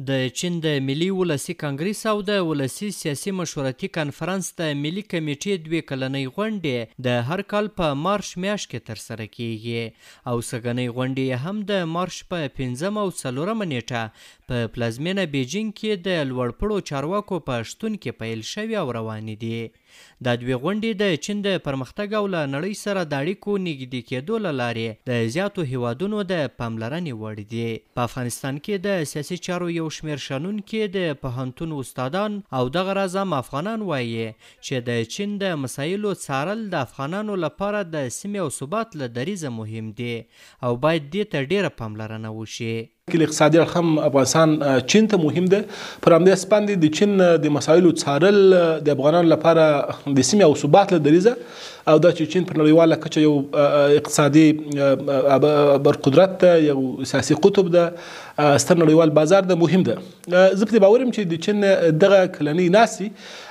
د چین د ملي ولسي کانګریس او د ولسي سیاسي مشورتي کانفرانس د ملي کمېټې دوې کلنۍ غونډې د هر کال په مارچ میاشت کې ترسره کېږي او سږنۍ غونډې یې هم د مارچ په پنځمه او څلورمه نېټه په پلازمېنه بیجینګ کې د لوړپوړو چارواکو په شتون کې پیل شوې او روانې دي. دا دوې غونډې د چین د پرمختګ او له نړۍ سره د اړیکو نږدې کېدو له لارې د زیاتو هېوادونو د پاملرنې وړ دي. په افغانستان کې د سیاسي چارو یو شمېر شنونکي، د پوهنتون استادان او دغه راز عام افغانان وايي چې د چین د مسایلو څارل د افغانانو لپاره د سیمې او ثبات له دریځه مهم دي او باید دې ته ډېره پاملرنه وشي. کې له اقتصادي اړخه هم افغانستان چین ته مهم دی. پر همدې اساس باندې د چین د مسایلو څارل د افغانانو لپاره د سیمې او ثبات له دریځه او دا چې چین پر نړیواله کچه یو اقتصادي برقدرت ده، یو سیاسي قطب ده، ستر نړیوال بازار ده، مهم ده. زه په دې باور یم چې د چین دغه کلنۍ ناستې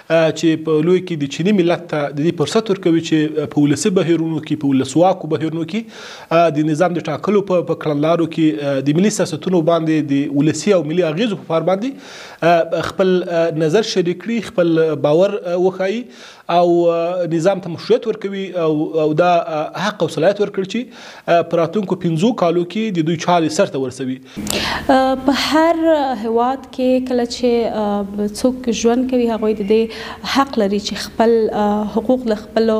چې په لوی کې د چیني ملت ته د دې فرصت ورکوي چې په ولسي بهیرونو کې، په ولسواکو بهیرونو کې، د نظام د ټاکلو په کړنلارو کې، د ملي سیاستونو باندې د ولسي او ملي اغیزو په پار باندې خپل نظر شریک کړي، خپل باور وښایي او نظام ته مشروعیت ورکوي او دا حق او صلاحیت ورکړي چې په راتلونکو 5 کالو کې د دوی چارې سرته ورسوي. په هر هیواد کې کله چې څوک ژوند کوي هغوی د دې حق لري چې خپل حقوق له خپل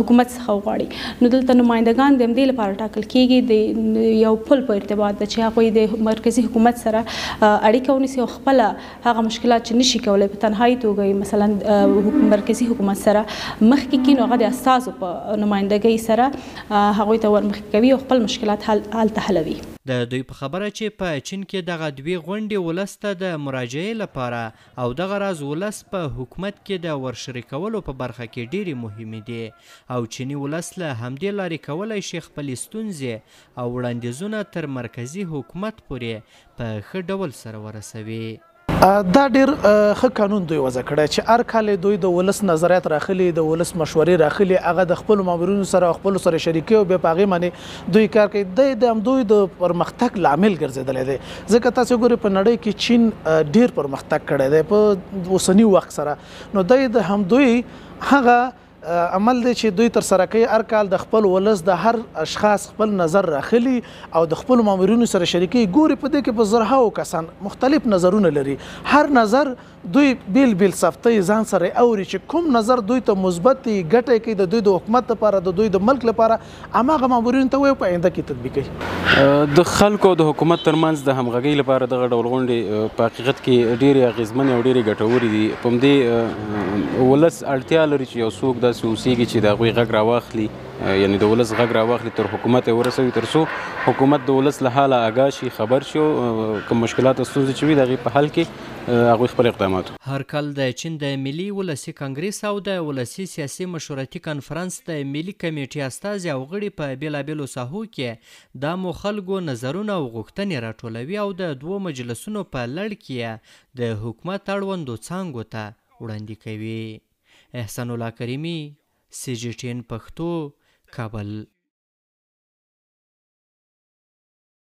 حکومت څخه وغواړي. نو دلته نمایندګان د همدې لپاره ټاکل کیږي، د یو پل په ارتباط ده چې هغوی د مرکزي حکومت سره اړیکه ونیسي او خپله هغه مشکلات چې نشي کولی په تنهایی توګه مثلا مرکزي حکومت سره مخکې کړي، نو هغه د استازو په نمایندګۍ سره هغوی ته ورمخکې کوي او خپل مشکلات هلته حلوي. د دوی په خبره چې په چین کې دغه دوې غونډې ولس ته د مراجعې لپاره او دغه راز ولس په حکومت کې د ورشریکولو په برخه کې ډېرې مهمې دي او چیني ولس له همدې لارې کولی شي خپلې ستونزې او وړاندیزونه تر مرکزي حکومت پورې په ښه ډول سره ورسوي. دا ډیر ښه قانون دوی وضع کړی چې هر کال دوی د ولس نظریات راخلي، د ولس مشورې راخلي، هغه د خپلو مامورینو سره او خپلو سره شریکوي او بیا په هغې باندې دوی کار کوي. دی د همدوی د پرمختګ لامل ګرځېدلی دی، ځکه تاسو ګورئ په نړۍ کې چین ډیر پرمختګ کړی دی په اوسني وخت سره. نو دی د همدوی هغه عمل دی چې دوی تر سره کوي، هر کال د خپل ولس د هر اشخاص خپل نظر راخلي او د خپلو مامورینو سره شریکوي. ګوري په دې کې په زرهاوو کسان مختلف نظرونه لري، هر نظر دوی بیل بیل ثبتوي، ځان سره اوري چې کوم نظر دوی ته مثبت دی، ګټه کوي د دوی د حکومت لپاره، د دوی د ملک لپاره، هماغه مامورینو ته وایي په آینده کې تطبیقوي. د خلکو او د حکومت ترمنځ د همغږۍ لپاره دغه ډول غونډې په حقیقت کې ډېرې اغېزمنې او ډېرې ګټورې دي. په همدې ولس اړتیا لري چې یو څوک داسې اوسېږي چې د هغوی غږ راواخلي، یعنې د ولس غږ راواخلي، تر حکومت یې ورسوي، تر څو حکومت د ولس له حاله آګاه شي، خبر شي او کوم مشکلات او ستونزې چې وي د هغې په حل کې هغوی خپل اقدامات وکړي. هر کال د چین د ملي ولسي کانګریس او د ولسي سیاسي مشورتي کانفرانس د ملي کمېټې استازي او غړي په بېلابېلو ساحو کې د عامو خلکو نظرونه او غوښتنې راټولوي او د دوو مجلسونو په لړ کې یې د حکومت اړوندو څانګو ته وړاندې کوي. احسان الله کریمي، سي جي ټي این پښتو، کابل.